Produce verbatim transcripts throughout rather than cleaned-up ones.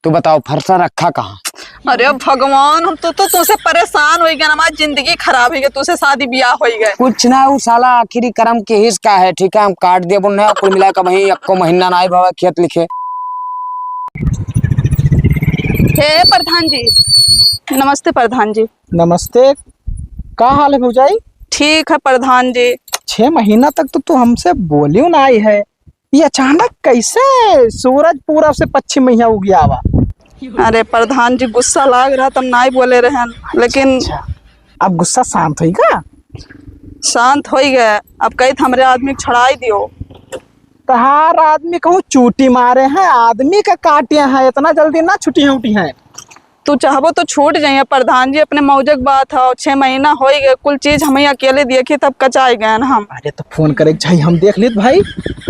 तू बताओ, फरसा रखा कहाँ? अरे भगवान, हम तो, तो तुमसे परेशान होइ गए, हमारी जिंदगी खराब होइ गई, तुमसे शादी ब्याह होइ गए। कुछ ना, उ साला आखिरी करम के हिस्सा है, ठीक है, हम काट देब उन्हें, कुल मिला के वहीं एक्को महीना ना आए बाबा खेत लिखे। हे प्रधान जी, नमस्ते प्रधान जी। नमस्ते, का हाल है भौजाई? ठीक है प्रधान जी। छह महीना तक तो तू हमसे बोलियो ना आई है, ये अचानक कैसे सूरज पूरब से पश्चिम में यहाँ उगियावा? अरे प्रधान जी, गुस्सा लाग रहा, तब नाई बोले रहन, लेकिन अच्छा, अब गुस्सा शांत होई का? शांत होई गए। अब कहित हमरे आदमी के छोड़ाई दियो। तहार आदमी कहूँ चूटी मारे हैं, आदमी का काटे हैं, इतना जल्दी ना छुट्टी उठी हैं। तू चाहबो तो छूट जाइए प्रधान जी, अपने मौजे के बात है, छह महीना होई गए, कुल चीज हम ही अकेले देखी, तब कचाई गए न हम। अरे तो फोन करे के चाही, हम देख लेत भाई।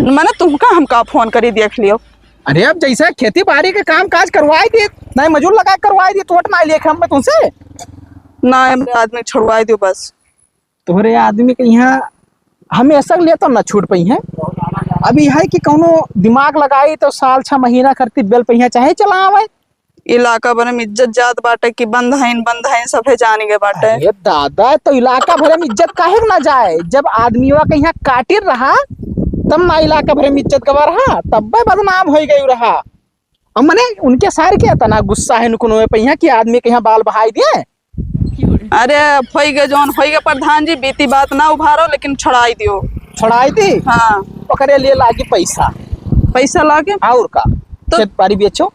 मने तुमका हम का फोन करी देख लियो। अरे अब जैसे खेती बाड़ी के काम काज करवाई दे, नहीं मजूर लगा के करवाई दे, तोट ना लेके हम तुमसे। ना, हमरे आदमी छोड़वाई दियो बस। तोहरे आदमी के यहाँ हमेशा के लिए तो ना छूट पई है। अभी है कि कौनो दिमाग लगाई तो साल छह महीना करती बेल पई है, चाहे चला आवे। इलाका भरे में इज्जत जात बाटे कि बंद हईन, बंद हईन, सभे जानी गए बाटे। अरे दादा, तो इलाका भरे में इज्जत काहे के ना जाए? जब आदमियों के यहाँ काटिर रहा, तब ना इलाका भरे में इज्जत गवा रहा, तब्बे बदनाम होई गई रहा। अब मने उनके सार के इतना गुस्सा है नुकुनवे पे यहाँ कि आदमी के यहाँ बाल बहाई दिए। अरे, होई गए जौन होई गए प्रधान जी, बीती बात ना उभारो, लेकिन छोड़ाई दियो। छोड़ाई दी? हाँ। ओकरे लिए लागी पैसा। पैसा लागे? और का? तो खेत बाड़ी बेचो।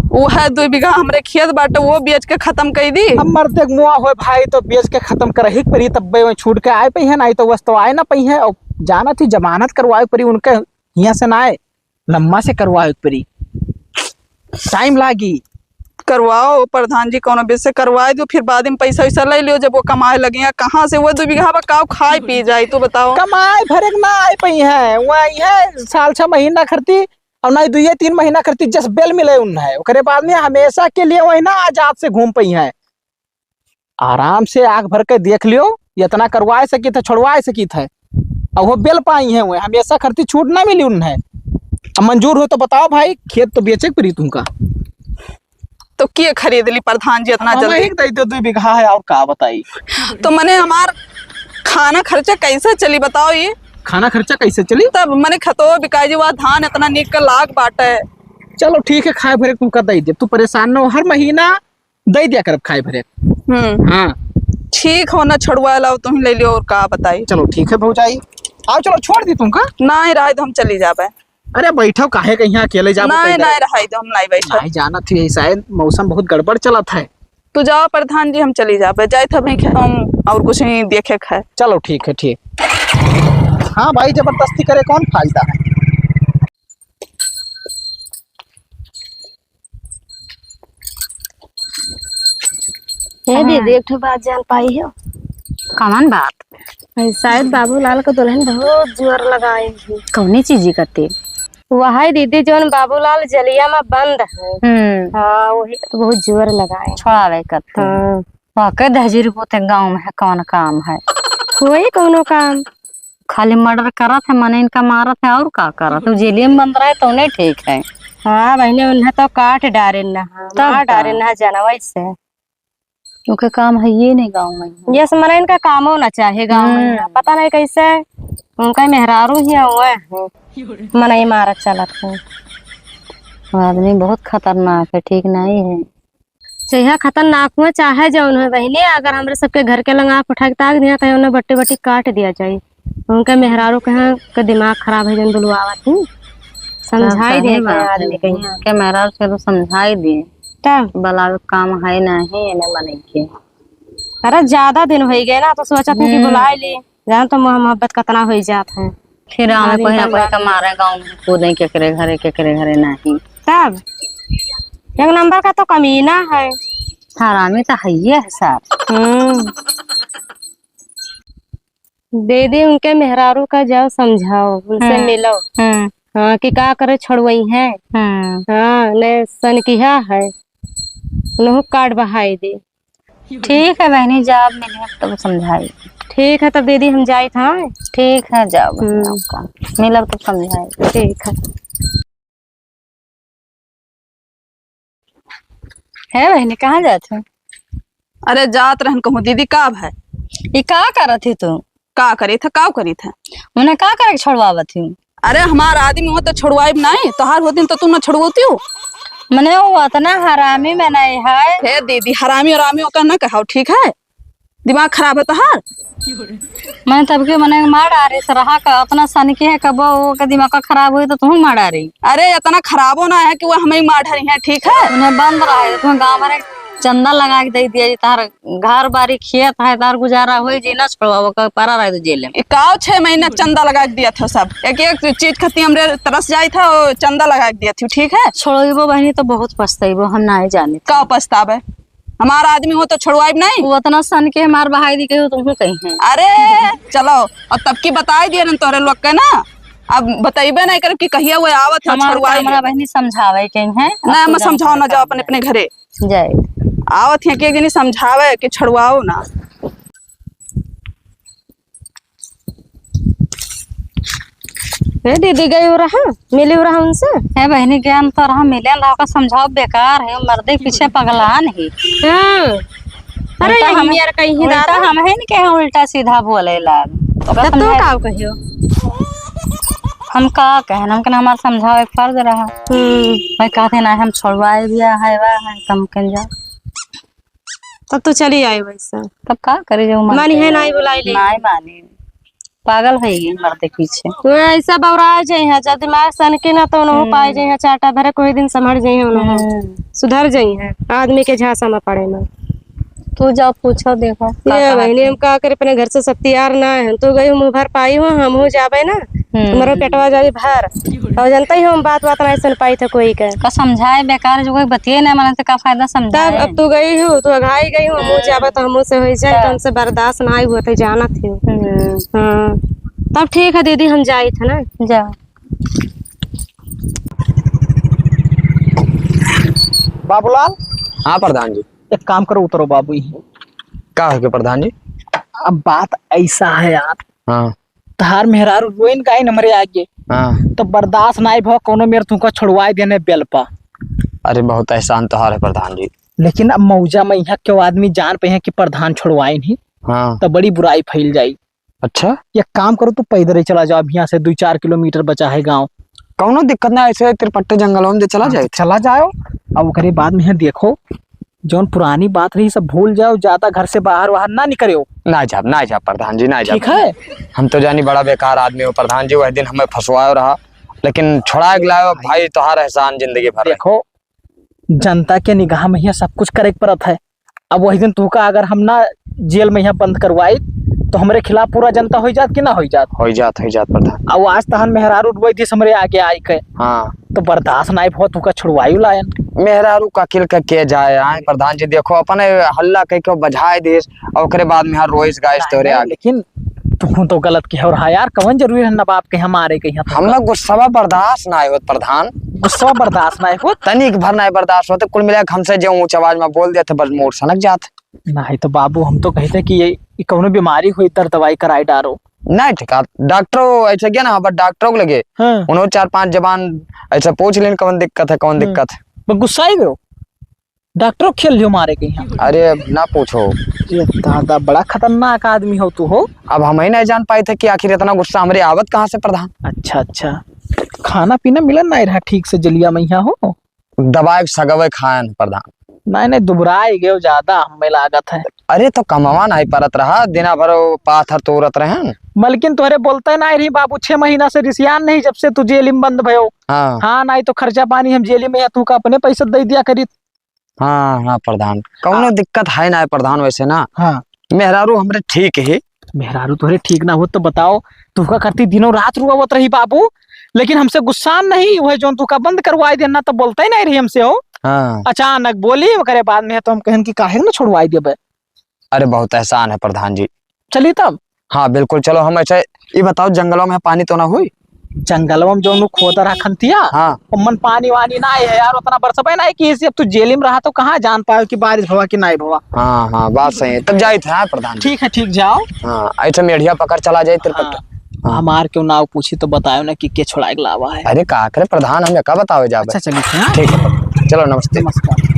वो है दो बीघा हमरे खेत बाटे, वो बेच के खत्म कर दी। अब मरते मुआ होए भाई, तो बेच के खत्म कर ही पड़ी, तब वहीं छूट के आए पई है, नहीं तो वस तो आए ना पई है। और जाना थी जमानत करवाए पड़ी उनके, हियाँ से ना आए। लम्मा से करवावे के पड़ी, टाइम लागी। करवाओ प्रधान जी, कौनो बेर से करवाए दो, फिर बाद में पैसा वैसा ले लियो, जब वो कमाए लगे। या कहाँ से वो दो बीघा बा, काव खाए पी जाए, तू बताओ। कमाए भरे के ना आए पई है, वो आई है साल छह महीना खरती, और ना ही दुइये तीन महीना खरती, जस बेल मिले उन्हें, ओकरे बाद में हमेशा के लिए वही ना आजाद से घूम पई है। आराम से आँख भर के देख लियो, इतना करवाए सकित है, छोड़वाए सकित है। अब वो बेल पाई हैं, वो हमेशा खरती छूट ना मिली उन्हें। अब मंजूर हो तो बताओ भाई, खेत तो बेचे के पड़ी तुमका। तो के खरीद ली प्रधान जी इतना हम जल्दी? एक दे दो, दो बीघा है, और का बताई। तो मने हमार खाना खर्चा कैसे चली बताओ ये? खाना खर्चा कैसे चली? तब मने खतो बिकाई जी, वह धान इतना निक के लाग बाटे। चलो ठीक है, खाए भरे तुमका दे दे, तू परेशान न हो, हर महीना दे दिया करब खाए भरे। हम्म। हाँ। ठीक हो ना, छोड़वा लाओ, तुम ले लियो, और का बताई। चलो ठीक है भौजाई, आओ चलो छोड़ दी तुमका। नहीं, रहे दो, हम चली जाबे। अरे बैठो, काहे के यहाँ अकेले जाबो नहीं, कहीं नहीं, रहे दो, हम नहीं बैठो। नहीं, जाना थी, शायद मौसम बहुत गड़बड़ चलत है। तू जाओ प्रधान जी, हम चली जाबे, जाए थे अभी खेत, हम और कुछ नहीं देखे खाए। चलो ठीक है, ठीक। हाँ भाई, जबरदस्ती करे कौन फायदा है? हे हाँ। दीदी, एक ठो बात जान पाई हो? कौन बात? अरे, शायद बाबूलाल का दुल्हन बहुत जोर लगाए हैं। कौनी चीजी करती? वही दीदी, जौन बाबूलाल जलिया में बंद है। हम्म। हाँ, वही तो बहुत जोर लगाए हैं। छोड़ावे करती। हाँ। वाकई दहजीर पोते गाँव में है, कौन काम है? कोई कौनो काम। खाली मर्डर करत है, मने इनका मारत है, और का करत? तू जेलिए में बंद रहे तो नहीं ठीक है। हाँ बहने, उन्हें तो काट डारे न, तब मार का? डारे न जनवै से। ओके काम है ये नहीं गाँव में। यस, मने इनका कामो ना चाहे गाँव में। हम्म। पता नहीं कैसे उनका मेहरारू ही हुआ है, मने ये मारत चलत है। आदमी बहुत खतरनाक है, ठीक नहीं है। चाहे खतरनाक हुए, चाहे जौन हुए बहिनी, अगर हमरे सबके घर के लंग आँख उठा के ताक दिया, कहीं उन्हें बट्टी बट्टी काट दिया जाए। उनके मेहरारू के यहाँ के दिमाग खराब है, जौन बुलवावत ही। समझाई तब दे सही के बात है, आदमी कहीं। उनके मेहरारू से तो समझाई दे। तब? बुलावे के काम है नहीं, इन्हें मने के। अरे, ज्यादा दिन हो गए ना, तो सोचत हूँ कि हम्म। बुला ली। जान तो मोह मोहब्बत कतना होइ जात है। फिर हमें हमारी कोई ना कोई परिवार का मारे गाँव में कूदे, केकरे घरे, केकरे घरे नहीं। तब एक नंबर का तो कमीना है। हरामी तो है ही है सार। हम्म। दीदी, उनके मेहरारू का जाओ समझाओ, उनसे हम्म। मिलो। हम्म। हाँ, कि का करे छोड़वई है। हम्म। हाँ, ने सनकिहा है, उन्हों काट बहाई दे। ठीक है बहनी, जाब मिले तब समझाई। ठीक है, तब दीदी हम जाइत हाँ। ठीक है, जाब बहनी, हम्म। आपका मिलब तब समझाई। ठीक है। हे बहिनी, कहाँ जात हो? अरे, जात रहन कहूँ, दीदी, का भाई? ई का करत ही तू? का करी था, का करी था? उन्हें का करे के छोड़वावत ही? अरे, हमार आदमी हो तो छोड़वाइब नाई, तोहार होतिन तो तू न छोड़वतियो। मने वो अतना हरामी में नहीं है। हे दीदी, हरामी हरामी ओकर न कहाओ, ठीक है? दिमाग खराब है तोहार? मैं तब के मने मार डारे से रहा का, अतना सनकी है, कब वो का दिमाग का खराब होई तो तू मार डारी। अरे, इतना खराबो ना है कि वो हमें मार डारी है, ठीक है? उन्हें बंद रहा है, तुम्हें गाँव भर चंदा लगा के दे दिया जी, तार घर बारी खेत है, तार गुजारा होई जी, ना छोड़वा, वो का परा रहे तो जेल में। ए, काव छह महीना चंदा लगा के दिया था सब, एक एक चीज खाती हमरे तरस जाई था, वो चंदा लगा के दिया थी, ठीक है? छोड़ो बहनी, तो बहुत पछताइबो, हम ना ही जाने। का पछतावे? हमार आदमी हो तो छोड़वाइब नहीं। वो अतना सनकी हमार बहाई दी कहियो, तुमको कहीं है। अरे, चलो, अब तब की बताई दिए न तोरे लोग के ना, अब बताइबे नहीं करब कि कहिया वो आवत है हमार छोड़वाई हमारा दे। बहनी समझावे कहीं है, ना, अब मैं तो समझाओ ना, जाओ अपने, अपने घरे। जाए। आवत है कि एक जनी समझावे कि छोड़वाओ ना। ए दीदी, गई हो रहा, मिली हो रहा उनसे? ए बहनी, ज्ञान तो रहा, मिले रहा, का समझाओ, बेकार है, मर्दे पीछे पगलान है। हाँ। अरे, उल्टा यही हम, यार, कहीं उल्टा दादा। हम है न कहे उल्टा सीधा बोले लाग। ओका तब तो समझाए। का कहियो? हम का कहन, हम कहना हमार समझावे फर्ज रहा। हम्म। मैं कहते ना हम छोड़वाए दिया है, वाह है, कम कन जा। तब तो चली आई वैसे। तब का करे जो मन मानी है, करे। नाई बुलाई ले। नाई मानी। पागल है ये मर्द के पीछे। वो ऐसा बौरा जइहैं, जब दिमाग सनकी ना तो उन्हों हम्म। पाए जइहैं, चाटा भरे कोई दिन संभर जइहैं उन्हों। हम्म। सुधर जइहैं, आदमी के झांसा में पड़े ना। तू जाओ पूछो, देखो का ये कहत बहनी, है। हम का करे, अपने घर से सब तैयार ना है। तू गई मुँह भर पाई हो, हम हो जाबे ना। हम्म। हमारा पेटवा जाई भर। और जनता ही हम बात, बात नहीं सुन पाई थे कोई के। का समझाए बेकार, जो कोई बतिये ना माने तो का फायदा समझाए? तब अब तू गई हो, तू अघाई गई हो, हम हो हाँ। जाबे तो हमसे होई जाए, तो तब। हमसे बर्दाश्त ना आई हुआ तो जानत ही। हम्म। हाँ। तब ठीक है दीदी, हम जाई थे ना। जा। बाबूलाल। हाँ प्रधान जी। एक काम करो, उतरो बाबू यहीं। का हो गया प्रधान जी? अब बात ऐसा है यार। हाँ। तहार मेहरारू रोइन गाइन हमरे आगे। हाँ। तो बर्दाश्त नाई भवा, कौनो मेर तुमका छोड़वाए देने बेल पा। अरे बहुत एहसान तोहार है प्रधान जी। लेकिन अब मौजा में यहाँ क्यों आदमी जान पे है कि प्रधान छोड़वाइन ही, हाँ। तो बड़ी बुराई फैल जाई। अच्छा। एक काम करो, तू पैदल ही चला जाओ, अब यहाँ से दुई चार किलोमीटर बचा है गाँव। कौनो दिक्कत ना, ऐसे तिरपट्टे जंगलों में दे चला हाँ, जाए। तो चला जाओ। अब ओकरे बाद में यहाँ देखो, जौन पुरानी बात रही सब भूल जाओ, ज्यादा घर से बाहर वाहर ना निकरेओ। ना जाब, ना जाब प्रधान जी, ना जाब। ठीक है। हम तो जानी बड़ा बेकार आदमी हो प्रधान जी, वह दिन हमें फंसवायो रहा, लेकिन छुड़ा के लायो भाई, तोहार एहसान जिंदगी भर रहे। देखो, जनता के निगाह में यहाँ सब कुछ करे के पड़त है। अब वही दिन तूका अगर हम ना जेल में यहाँ बंद करवाई, तो हमरे खिलाफ पूरा जनता होई जात कि ना होई जात? होई जात, होई जात प्रधान। अब आज तहन मेहरारू रोई दिस हमरे आगे आई के। हाँ। तो बर्दाश्त नाई भवा, तूका छुड़वाई लायन। मेहरारू का किल के, के जाए, आए प्रधान जी, देखो अपने हल्ला कह के बजाए दिस, और ओकरे बाद में यहाँ रोइस गाइस तोरे आगे। लेकिन तू तो गलत कहे हो रहा यार, कौन जरूरी है नवाब के हमारे के यहाँ तो? हमें गुस्सा बर्दाश्त ना होत प्रधान। गुस्सा बर्दाश्त ना होत? तनिक भर ना बर्दाश्त होत, कुल मिला के हमसे जो ऊंच आवाज में बोल देते बस मूड सनक जात। नहीं तो बाबू, हम तो कहते कि ये, ये कौनो बीमारी हुई, इधर दवाई कराई डारो। नहीं ठीक है, डॉक्टरों ऐसे गया ना, बस डॉक्टरों को लगे, हाँ। उन्होंने चार पांच जबान ऐसे पूछ लेन कौन दिक्कत है, कौन हम्म। दिक्कत है। बस गुस्सा ही गयो। डॉक्टर खेल लियो मारे के यहाँ। अरे, अब ना पूछो। ये दादा, बड़ा खतरनाक आदमी हो तू हो। अब हम ही नहीं जान पाए थे कि आखिर इतना गुस्सा हमरे आवत कहाँ से, प्रधान। अच्छा, अच्छा। खाना पीना मिलन नहीं रहा ठीक से जलिया में यहाँ हो? दवाई सगवे खायन, प्रधान। नहीं, नहीं, दुबराई गयो ज्यादा, हमें लागत है। अरे, तो कमवा नहीं परत रहा, दिना भर वो पाथर तोरत रहन। मलकिन तोहरे बोलते नहीं रही बाबू, छह महीना से रिसियान नहीं, जब से तू जेल में बंद भयो। हाँ। हाँ, नहीं तो खर्चा पानी हम जेल में या तू का अपने पैसे दे दिया करीत। हाँ, हाँ, प्रधान, कौनो हाँ। दिक्कत है ना, प्रधान, वैसे ना। हाँ। मेहरारू हमरे ठीक है। मेहरारू तोहरे ठीक ना हो तो बताओ, तुहका करती दिनों रात रुआवत रही बाबू, लेकिन हमसे गुस्सा नहीं, वह जौन तुहका बंद करवाई देना तो बोलते ही नहीं रही हमसे हो। हाँ। अचानक बोली, ओकरे बाद में तो हम कहन कि काहे ना छोड़वाई देबे। अरे बहुत एहसान है प्रधान जी। चली तब। हाँ, बिल्कुल, चलो हम ऐसे, ये बताओ, जंगलों में पानी तो ना हुई? जंगलों में जौन खोद रहा खंतिया, हाँ। ओमन पानी वानी ना है यार, उतना बरसबे ना है कि इसे अब तू जेल में रहा तो कहाँ जान पाओ कि बारिश भवा कि नहीं भवा। हाँ, हाँ, बात सही है। तब जाई थे, हाँ, प्रधान जी। ठीक है, ठीक, जाओ। हाँ, ऐसे मेढ़िया पकड़ चला जाए तिरपट। हाँ। हाँ। हमार क्यों नाव पूछी तो बतायो ना कि के छोड़ा के लावा है। अरे, का करे प्रधान, हम का बतावे जाबे। अच्छा, चलिए, हाँ। ठीक है, चलो, नमस्ते। नमस्कार।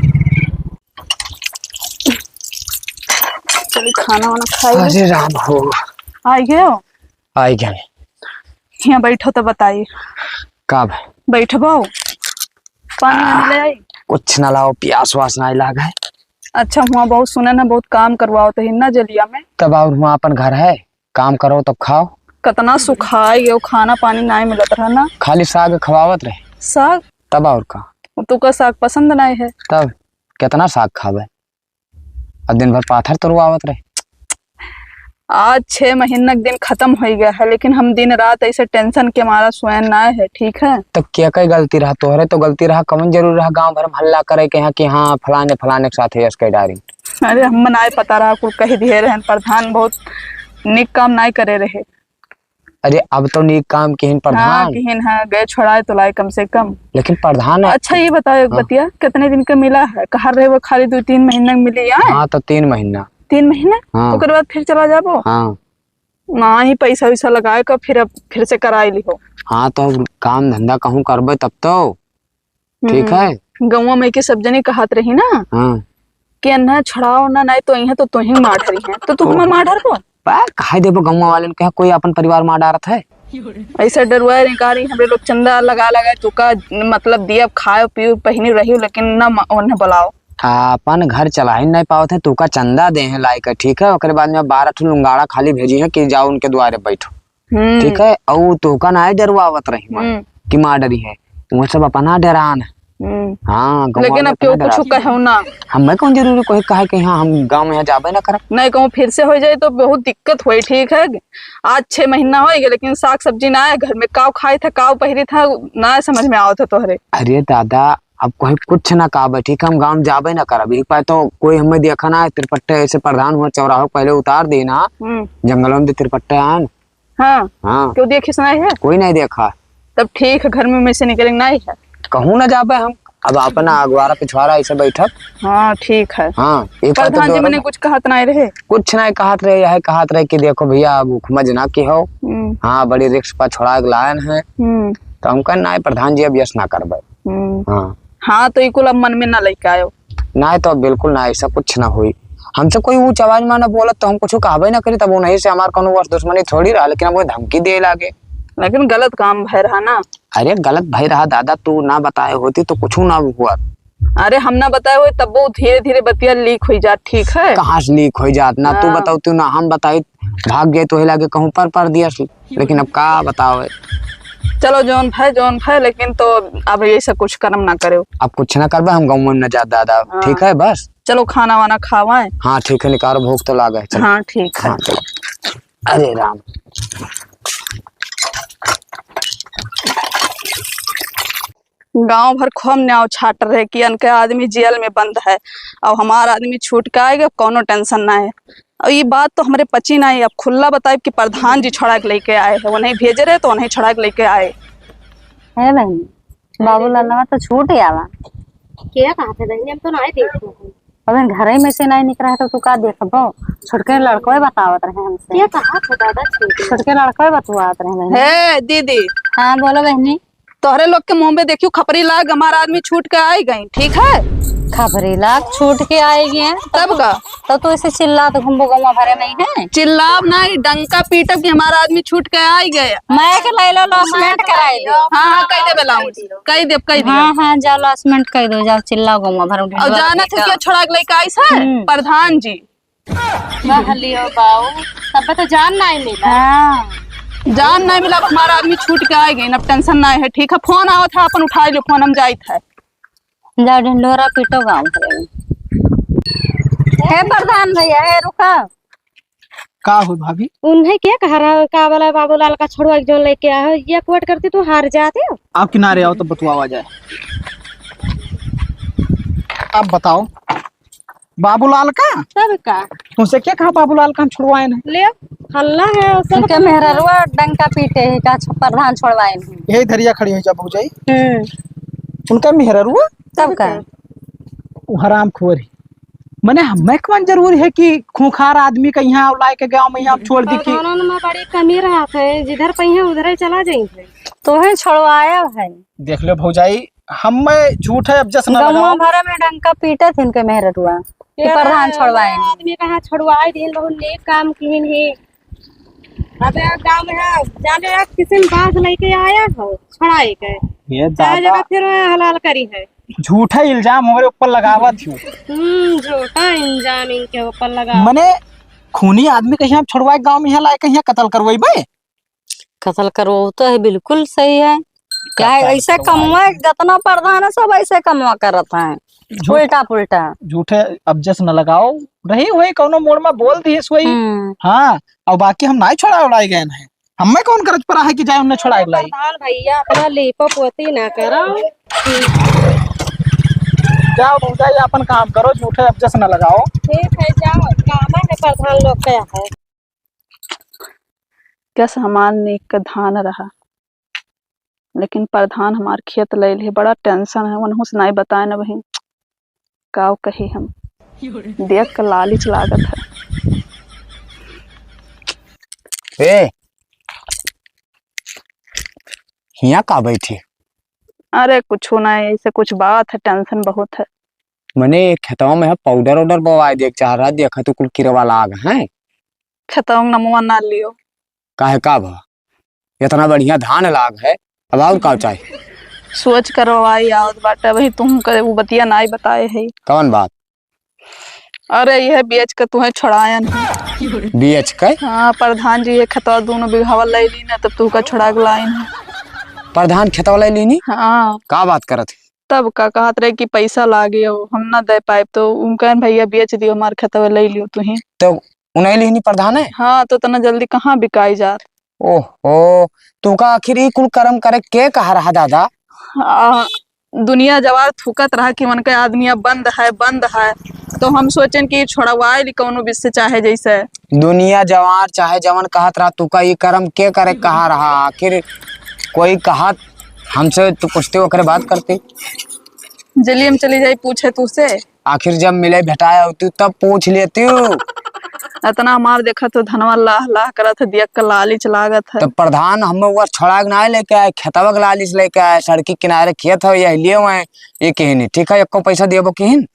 चली खाना वाना खाई। अरे राम हो। आई गयो? आई गए। यहाँ बैठो तो बताई। का भाई? बैठबो? पानी वानी ले आई? कुछ ना लाओ, प्यास वास ना लाग है। अच्छा, हुआ बहुत सुने ना, बहुत काम करवाओ तो हिन्ना जलिया में। तब और हुआ अपन घर है, काम करो तब खाओ। कतना सुखाई गयो, खाना पानी नाय मिलत रहा ना। खाली साग खवावत रहे। साग? तब और का? तू का साग पसंद नाय है। तब कितना साग खावे? अब दिन भर पाथर तुरवावत रहे। आज छह महीना के दिन खत्म हो गया है, लेकिन हम दिन रात ऐसे tension के मारा सोए ना है, ठीक है? तो क्या कई गलती रहा? तोहरे तो गलती रहा, कौन जरूरी रहा गांव भर में हल्ला करे के यहाँ कि हाँ, फलाने, फलाने के साथ यस कह डारी? अरे, हम नाय पता रहा, कुल कह दिए रहन, प्रधान बहुत निक काम नाय करे रहे। अरे, अब तो नीक काम किहिन हाँ, प्रधान। किहिन है, गए छोड़ाए तो लाए कम से कम। लेकिन प्रधान है। अच्छा, ये बताओ एक हाँ। बतिया, कितने दिन का मिला है? कहा रहे वो खाली दो तीन महीना में मिली है? हाँ, तो तीन महीना। तीन महीना? हाँ। ओकर बाद फिर चला जाबो? हाँ। ना ही पैसा वैसा लगाए का, फिर अब फिर से कराए लिहो। हाँ, तो अब काम धंधा कहूँ करबे तब तो। ठीक हम्म। है। गौवा में के सब जने कहत रही ना हाँ। कि अन्ना छुड़ाओ ना, नहीं तो यहाँ तो तोही मार डरी है, तो तू ओह। हमें मार डर को? बा, काहे देबो गौवा वालन के, कोई अपन परिवार मार डारत है? ऐसा डरुआ निकारी हमरे लोग चंदा लगा लगा चुका, मतलब दिया खाए पियो पहनी रही, लेकिन ना म-, उन्हें बुलाओ। अपन घर चला ही नहीं पावत है, तू का चंदा दे हैं लाइक, ठीक है? ओकरे बाद में बारह ठो लुंगाड़ा खाली भेजी है कि जाओ उनके द्वारे बैठो। हम्म। ठीक है, और तोहका ना डरवावत रही मैं हम्म। कि मार डरी है, वो सब अपना डरान है। हम्म। हाँ, गाँव लेकिन वाले अब केहू अपना कुछ डरान। कहो ना। हमें कौन जरूरी कोई कहे कि हाँ, हम गाँव में यहाँ जाबे ना करब। नहीं, कहूँ फिर से हो जाए तो बहुत दिक्कत होई, ठीक है। आज छह महीना हो गए, लेकिन साग सब्जी ना है घर में, काव खाए था, काव पहिरी था, ना समझ में आवत है तोहरे। अरे दादा, अब कोई कुछ ना कहबे, ठीक है, हम गाँव में जाबे ना करब। एक पाए तो कोई हमें देखा ना है, तिरपट्टे ऐसे प्रधान हुआ चौराहो पहले उतार दी ना, हम्म। जंगलों में तिरपट्टे आन, हाँ। हाँ। क्यों देखिस नाई है? कोई नाई देखा। तब ठीक है, घर में, में से निकलेंगे नाई है। कहूँ ना जाबे हम, अब अपना अगवारा पिछवारा ऐसे बैठब। हाँ, ठीक है। हाँ, एक बात तो प्रधान जी दोनों मने कुछ कहत नाई रहे? कुछ नाई कहत रहे, यही कहत रहे कि देखो भैया, अब उखमज ना कि हो। हम्म। हाँ, बड़ी रिस्क पर छोड़ा के लायन है। हम्म। तो हम कहन, नाई प्रधान जी, अब यस ना करबे। हम्म। हाँ। हाँ, तो ई कुल अब मन में ना लेके आयो। नाई तो बिल्कुल ना, ऐसा कुछ ना होई। हमसे कोई ऊंच आवाज में ना बोलत तो हम कुछ कहबे ना करी, तब उन्हीं से हमार कोनो वर्ष दुश्मनी थोड़ी रहा, लेकिन अब वो धमकी दे लागे। लेकिन गलत काम भय रहा ना। अरे गलत भय रहा दादा, तू ना बताए होती तो कुछ ना हुआ। अरे हम ना बताए हुए तब वो धीरे धीरे बतिया लीक हुई जात, ठीक है? कहाँ से लीक हुई जात ना, तू हाँ। बताओ तू ना हम बताई, भाग गए तो लागे कहूँ पर पर दिया। लेकिन अब का बतावे। चलो जौन भय, जौन भय, लेकिन तो अब ऐसा कुछ कर्म ना करेव। अब कुछ ना करबे, हम गाँव में न जात दादा, हाँ। ठीक है बस। चलो खाना वाना खावाएं। हाँ ठीक है, निकारो, भूख तो लागे है, चलो। हाँ ठीक है। हाँ चलो। अरे राम। गाँव भर खूब न्याव छाट रहे कि अनके आदमी जेल में बंद है, अब हमार आदमी छूट के आएगा, कौनो tension ना है। अब ई बात तो हमरे पची ना है, अब खुल्ला बताइब कि प्रधान जी छोड़ा के लेके आए हैं, उन्हें भेजे रहे तो उन्हें छोड़ा के लेके आए। है बहनी, बाबूलालवा तो छूट आवा। क्या कहा था बहनी, हम तो ना देख रहे हैं। अबे घरे में से नहीं निकला है तो तू का देखबो? छोटके लड़को बतावत रहे हमसे। क्या कहा था दादा? छोटके लड़को बतुआत रहे बहनी। हे दीदी। हाँ बोलो बहनी। तोहरे लोग के मुंह में देखियो खपरी लाग, हमार आदमी छूट के आई गई, ठीक है? खपरी लाग छूट के आई गए हैं, तब का? तो तू ऐसे चिल्लात घूमबो गौवा भरे में है? चिल्लाब नहीं, डंका पीटब कि हमार आदमी छूट के आई गए। मैं के ले लो, lodgement कराई दो। हाँ, हाँ, कह देबे लाऊं। कह देब, कह देब। हाँ, हाँ, जाओ lodgement कह दो, जाओ चिल्लाओ गौवा भर में। और जाना थे क्या छोड़ा के लेके आई से? हम्म। प्रधान जी। कह लियो बाऊ, तब तो जान नहीं मिला। हाँ। जान नहीं मिला, हमारा आदमी छूट के आ गए, अब tension नहीं है, ठीक है? फोन आवत है, अपन उठा लो फोन, हम जाइत है। जाओ ढिंढोरा पीटो गाँव भर में। हे प्रधान भैया, हे रुका। का हो भाभी? उन्हें के कहा रहा, का बोला, बाबूलाल का छोड़वा के जो लेके आए हो, ये कोट करती तू हार जाते हो। आप किनारे आओ तो बतुआवा जाए। आप बताओ, बाबूलाल का? तब का? तुमसे क्या कहा बाबूलाल का हम छुड़वाए नहीं? ले, हल्ला है, उसे उनके तो मेहररुआ डंका पीटे है, का छ-, प्रधान छुड़वाए नहीं। यही धरिया खड़ी हो जा भौजाई। हम्म। उनका मेहररुआ? तब का? वो हरामखोर है। मने हमें कौन जरूरी है कि खूंखार आदमी का यहाँ लाए के गाँव में यहाँ छोड़ दी कि प्रधानन में बड़ी कमी रहत है, जिधर पहिए उधरे चला जाइए। तोहे छोड़वाया है। देख लो भौजाई, हम्मे झूठे अब जस न गौवा लगाओ। भरे में डंका पीटत हिन के मेहररुआ कि ये प्रधान छोड़वाए। आदमी कहाँ छोड़वाए दिन, बहुत नेक काम किन ही। अबे गाँव में है, जाने आज किसी ने बांस लेके आया हो, छोड़ाए के। ये चाहे दादा। जगह फिर हलाल करी है। झूठा इल्जाम हमरे ऊपर लगावत हो। हम्म, झूठा इल्जाम इनके ऊपर लगा। मने खूनी आदमी कहिया हम छोड़वाए गाँव में यहाँ लाए कहिया कत्ल करवाई बे? कत्ल करवाओ तो है, बिल्कुल सही है। क्या कत्ल ऐसे करवाई? कमवा जितना प्रधान है सब ऐसे कमवा करत हैं। झूठ-, उल्टा पुल्टा। झूठे अब जस न लगाओ, रही हुई कौनो मोड़ में बोल दिए सोई। हम्म। हाँ, और बाकी हम नाई छोड़ा उड़ाई गए हैं। हमें कौन करत पड़ा है कि जाए उन्हें छोड़ा लाई? प्रधान भैया, अपना लीपो पोती ना करो। जाओ, तुम जाइए, अपन काम करो, झूठे अब जस न लगाओ। ठीक है, जाओ, काम है प्रधान लोग का है। क्या सामान नीक के धान रहा, लेकिन प्रधान हमार खेत ले लिए, बड़ा tension है, उनहू से नाई बताए न बहिन। काव कही हम, देख के लालिच लागत है। ए, हियाँ का बैठी? अरे कुछो नहीं, ऐसे कुछ बात है, tension बहुत है। मने खेतवा में है powder-ओडर बोवाए देख चाह रहा, देखा तो कुल किरवा लाग है। खेतवा में नमवा ना लियो। काहे का भा? इतना बढ़िया धान लाग है, अब और का चाही? सोच करवाई आवत बाटे, अबही तुम के उ बतिया नाई बताए है। कौन बात? अरे, यह बेच के तुहें छोड़ायन है। बेच के? हाँ, प्रधान जी, ये खेतवा दूनो बिघावा ले ली ना, तब तू का छोड़ा के लाइन है। प्रधान खेतवा ले लीनी? हाँ। का बात करत है? तब का कहत रहे कि पैसा लागे हो, हम ना दे पाइब, तो उनका भैया बेच दियो, हमार खेतवा ले लियो तुही। तो उन्हें लिहनी प्रधान है? हाँ, तो इतना जल्दी कहाँ बिकाई जात? ओहो, तुका आखिर ई कुल करम करे के कहा रहा दादा? आ, दुनिया जवार थूकत रहा कि उनके आदमी अब बंद है, बंद है, तो हम सोचेन कि छोड़वाए ली कौनो विष से चाहे जैसे। दुनिया जवार चाहे जवन कहत रहा, तुका ई करम के करे कहा रहा? आखिर कोई कहत हमसे तो पूछते, ओकरे बात करते। जल्दी हम चली जाई पूछे तुसे। आखिर जब मिले भेटाए होती तब पूछ लेती। इतना हमार देखत हो धनवा लाह लाह करत है, देख के लालिच लागत है। तो प्रधान हम वो छोड़ा के ना लेके आए, खेतवा के लालिच लेके आए, सड़की किनारे खेत है, यही लिए हुए हैं, ये किहिनी, ठीक है, एको पैसा देबो किहिन?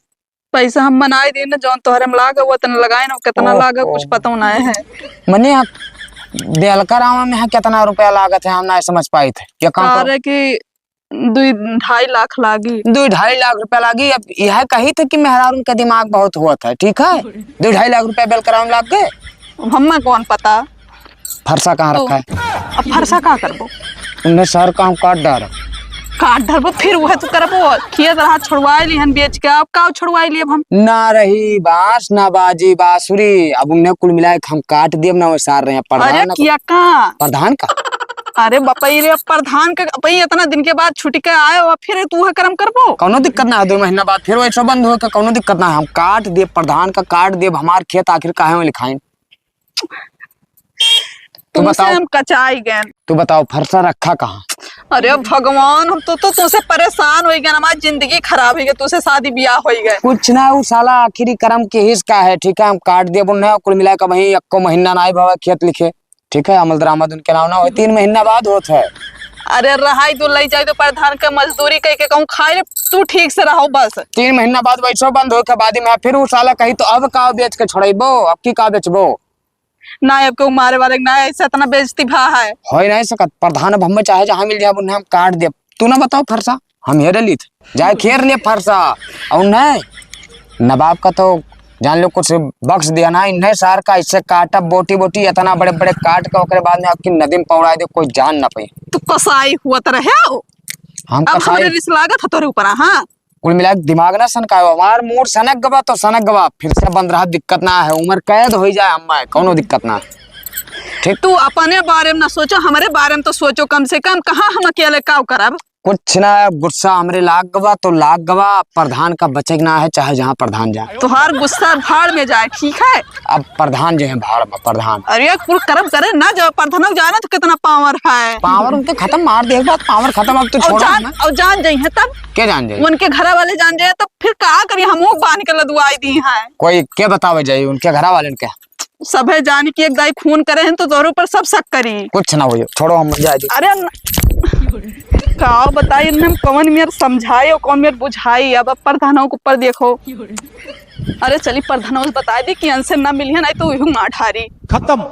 पैसा हम बनाए दिन, जौन तोहरे में लाग, वो तने लगाए ना, कितना लाग, कुछ पता ना है। मने आप देलका रामा में है, कितना रुपया लागत है, हम ना समझ पाई थे। ये काम करो। अरे कि दुई ढाई लाख लागी। दुई ढाई लाख रुपया लागी। अब यह कही थे कि मेहरारून का दिमाग बहुत होत है, ठीक है, दुई ढाई लाख रुपया बेल करावन लाग गए। अब हमें कौन पता। फरसा कहाँ रखा है? अब फरसा का करबो? उन्हें शहर का हम काट डार। काट डारबो, फिर वह तो करबो। खेत रहा छोड़वाए लिहन बेच के, अब का छोड़वाए लिहब हम? ना रही बांस, ना बाजी बांसुरी, अब उन्हें कुल मिलाए के हम काट दियब ना, वो सार रहे हैं प्रधान अरे ना किया का? प्रधान का। अरे बपई रे, प्रधान का बपई इतना दिन के बाद छुट्टी के आए हो, फिर तू है करम करबो? कौनो दिक्कत ना है, दो महीना बाद फिर वैसे बंद हो के कौनो दिक्कत ना है, हम काट देब, प्रधान का काट देब, हमार खेत आखिर काहे में लिखाइन? तू तुमसे बताओ। हम कचाई गए। तू बताओ, फरसा रखा कहाँ? अरे भगवान, हम तो, तो तुमसे परेशान हो गए, हमारी जिंदगी खराब हो गई, तुमसे शादी ब्याह हो गए। कुछ ना, वो साला आखिरी करम के हिस्सा है, ठीक है, हम काट देब उन्हें, कुल मिला के वहीं एको महीना ना आए बाबा खेत लिखे। ठीक है, अमल दरामद उनके नाम ना होय, तीन महीना बाद होत है। अरे रहाई दो, लई जाई दो प्रधान के मजदूरी कई के कहूँ खाए ले, तू ठीक से रहो बस। तीन महीना बाद वैसो बंद होय के बाद में फिर उ साला कही तो अब का बेच के छोड़ेबो, अब की का बेचबो? ना अब केहू मारे वाले ना, ऐसे इतना बेइज्जती भा है। होय नहीं सकत, प्रधान अब हमें चाहे जहाँ मिल जाए उन्हें हम काट देब। तू ना बताओ फरसा, हम हेरे लीत। जाए खेर ले फरसा। और नहीं, नवाब का तो जान लो कुछ बख्श दिया ना, इन्हें सार का इससे काटब बोटी बोटी, इतना बड़े बड़े काट के ओकरे बाद में आपकी नदी में पौड़ा दे, कोई जान ना पाई। तू कसाई हुआ तो रहे हो। हम अब कसाई हमरे रिस लागत है तोरे ऊपर, हाँ? कुल मिला के दिमाग ना सनकायो, हमार मूड सनक गवा तो सनक गवा, फिर से बंद रहा, दिक्कत ना है, उम्र कैद हो जाए, अम्मा है, कौनो दिक्कत ना है। ठीक? तू अपने बारे में ना सोचो, हमारे बारे में तो सोचो कम से कम, कहाँ हम अकेले काव करब? कुछ ना, गुस्सा हमरे लाग गवा तो लाग गवा, प्रधान का बचे के ना है, चाहे जहाँ प्रधान जाए। तुहार गुस्सा भाड़ में जाए, ठीक है? अब प्रधान जो है भाड़ में, प्रधान। अरे कुल करम करे ना, जब प्रधान जाए ना तो कितना power है। Power उनके खत्म, मार दे एक बात, power खत्म, अब तो और छोड़ो जान, ना। और जान जाई है तब? क्या जान जाई? उनके घर वाले जान जाए तब फिर का करी, हम बांध के लदवाई दी है। कोई के बतावे जाई उनके घर वाले के? सभे जानी कि एक दाई खून करे हैं तो तोहरे ऊपर सब शक करी। कुछ ना होई, छोड़ो, हम जाए दी। अरे न-, का बताई, इन्हें हम कौन मेर समझाई और कौन मेर बुझाई। अब, अब प्रधानों के ऊपर देखो। अरे चली, प्रधानों से बताई दी कि इनसे ना मिलिए, नहीं तो वही मार ठारी। खत्म।